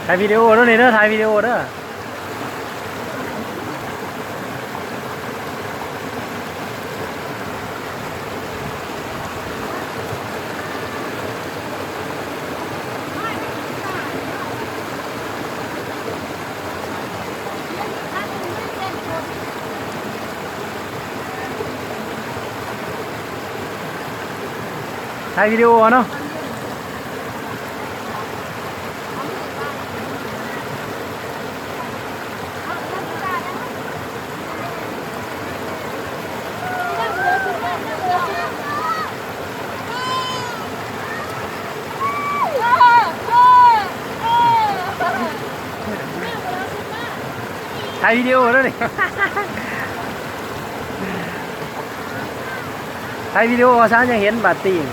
ຖ່າຍວິດີໂອເດີນີ້ເດີ ຖ່າຍວິດີໂອເດີ. ຖ່າຍວິດີໂອເນາະ. ຖ່າຍວິດີໂອເດີນີ້ ຖ່າຍວິດີໂອຊັ້ນ ຍັງເຫັນບາດຕີນ.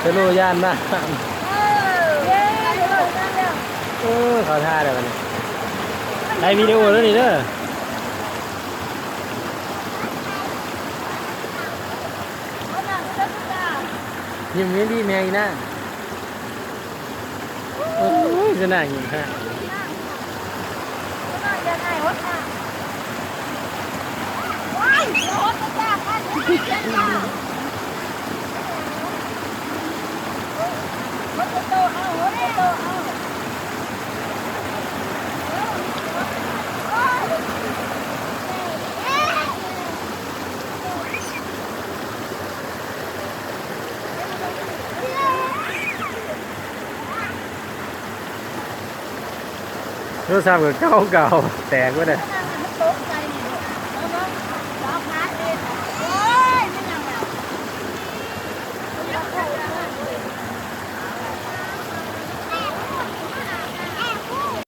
ສະໂລຢ້ານນະ. ເອີ ເອີ ເຂົາທ່າແລ້ວບັດນີ້ ໄດ້ວິດີໂອແລ້ວນີ້ເດີ. ຍິ້ມດີແມ່ອີນາງ. ໂອ້ຍ ຊະນະຍິ້ມແທ້. ໂທລະສັບກໍເກົ່າໆ ແຕກເບິດແລ້ວ.